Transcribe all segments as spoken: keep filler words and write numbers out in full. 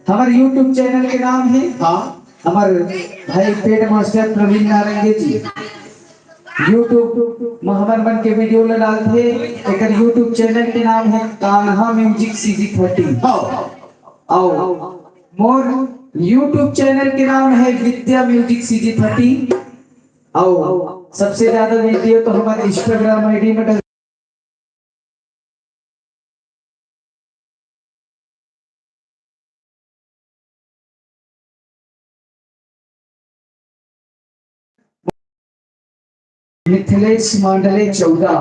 हमर YouTube channel के नाम हे, हाँ। हमर भाई पेड मास्टर प्रवीण नारंगे जी YouTube म हमर मन के वीडियो ल डालथे। एकर YouTube चैनल के नाम हे कान्हा म्यूजिक सीजी थर्टी। हाँ। अउ मोर YouTube चैनल के नाम हे विद्या म्यूजिक सीजी थर्टी। अउ सबसे ज्यादा वीडियो तो हमर Instagram आईडी में डल- मिथिलेश मांडले चौदह।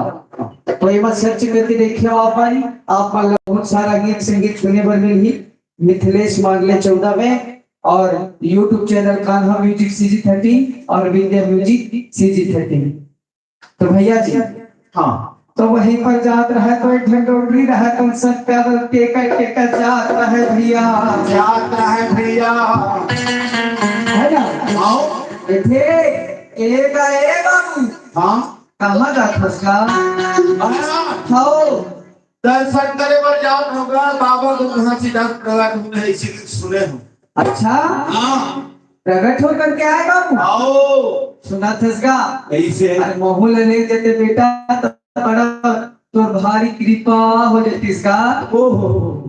तो एमा सर्च करके देखियो आप भाई, आप मन ला बहुत सारा गीत संगीत सुने बर मिलही मिथिलेश मांडले चौदह में। और YouTube channel Kanha music CG thirty और विद्या म्यूजिक सीजी थर्टी। तो भैया जी, हाँ। तो वहीं पर जात रहे तो एक झन डोकरी रहे, तो सब पैदल टेकर टेकर जात रहे भैया। जात रहे भैया। है ना? आओ। ए, ए, ए बाबू। हाँ। कहाँ जात हस का? हाँ। आओ। दर्शन करे बर जात होगा, बाबा तो कहाँ से जात करा तुमने इसी सुने हो। अच्छा। हाँ। प्रगट होकर के आए बाबू। आओ। सुनत हस का? कैसे? अरे महू ल ले देते बेटा, तो बड़ा तोर भारी कृपा हो जातीस का। ओहो।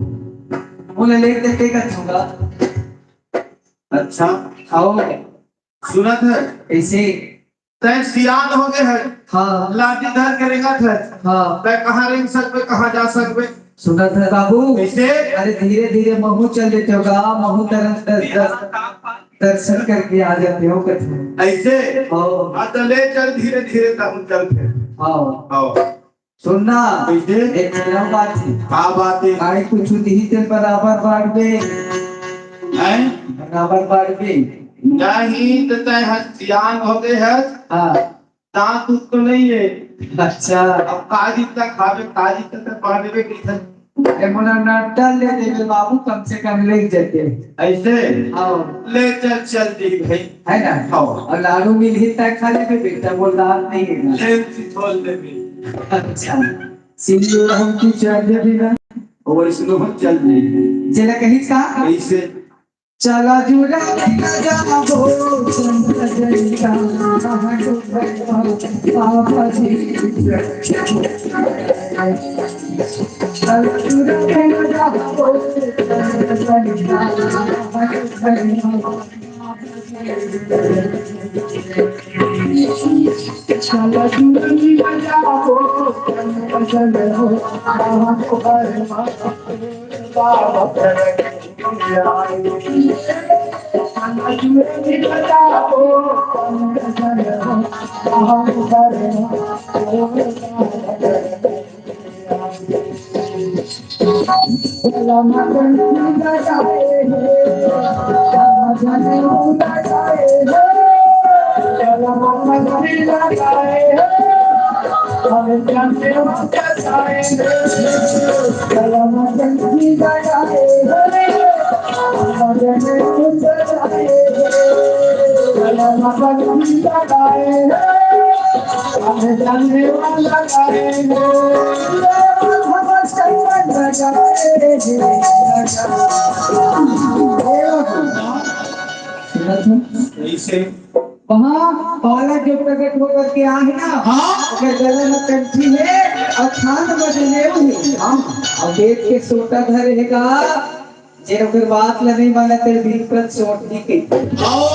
महू ल ले देते का छूगा। अच्छा। आओ। सुनत है? कैसे? तैं सियान हो गए है। हाँ। लाठी धर के रेंगत है। हाँ। तैं कहाँ रेंग सकबे, कहाँ जा सकबे? सुनत है बाबू। कैसे? अरे धीरे धीरे महू चल देते होगा, महू दर-, दर-, दर-, दर्शन करके आ जाते हो कथे। ऐसे? हाँ। हाँ, तो ले चल धीरे धीरे, तब चल फिर। हाँ। हाँ। सुनना, कैसे? एक नया बात है। का बात है? काहे कुछ दिही ते बराबर बांटबे। हैं? बराबर बांटबे। नहीं, तो तैं हर सियान हो गए है। हाँ। दांत उसको नहीं है। अच्छा। अब का जितना खावे, का जितना तो बांटबे किधर? ए मोला नड्डा ले देबे बाबू, कम से कम ले जते। ऐसे? हाँ। ले चल, चल दी भाई। है ना? हाँ। और लाडू मिलही त खा लेबे बेटा, वो दांत नहीं है ना। ले चिथोल देबे। अच्छा। सिंदूर हम की चल देबे ना। वैसनो हम चल देबे। जेला कही का? कैसे? चला जुड़ा के जाबो, संत जैसा बाबा जी। चला जुड़ा के जाबो, संत जैसा चला जुड़ा के जाबो, संत जैसा बाबा। कैसे? वहाँ बालक जो प्रकट होकर के आहे ना, हाँ। ओकर गला में कंठी है और थान में जनेऊ है। हाँ। और वेद के सोटा धरे है का, जे ओकर बात ल नहीं मानत है, बिल्कुल सोट नहीं कही। आओ।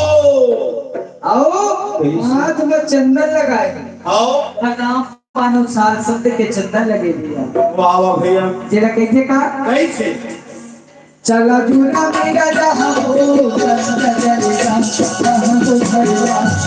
आओ, कैसे? हाथ में चंदन लगाए। आओ। प्रणाम। अनुसार शब्द के चंदन लगे भैया। वाह, वाह भैया। जेला कहिथे का? कैसे? चला जुड़ा मेरा जहाँ हो, चला जुड़ा मेरा जहाँ हो, चला जुड़ा मेरा जहाँ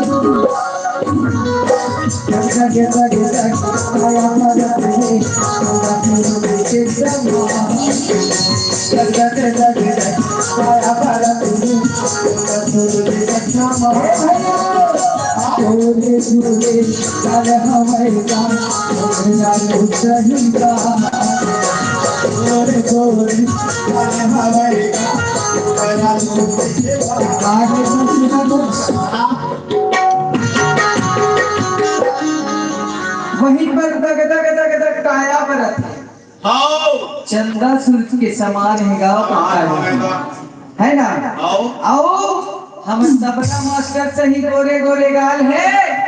हो। वहीं पर दग दग दग दग काया बरत हे। हाव। चंदा सूरज के समान हे गाँव का काया। है ना? हाव। आओ, हमर तबला मास्टर सही गोरे गोरे गाल हे,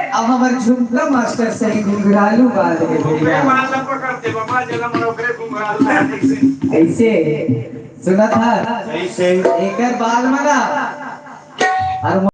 अउ हमर झुमका मास्टर सही घुंघरालू गाल हे भैया। ऐसे सुनत हस? ऐसे। एकर बाल मना। अउ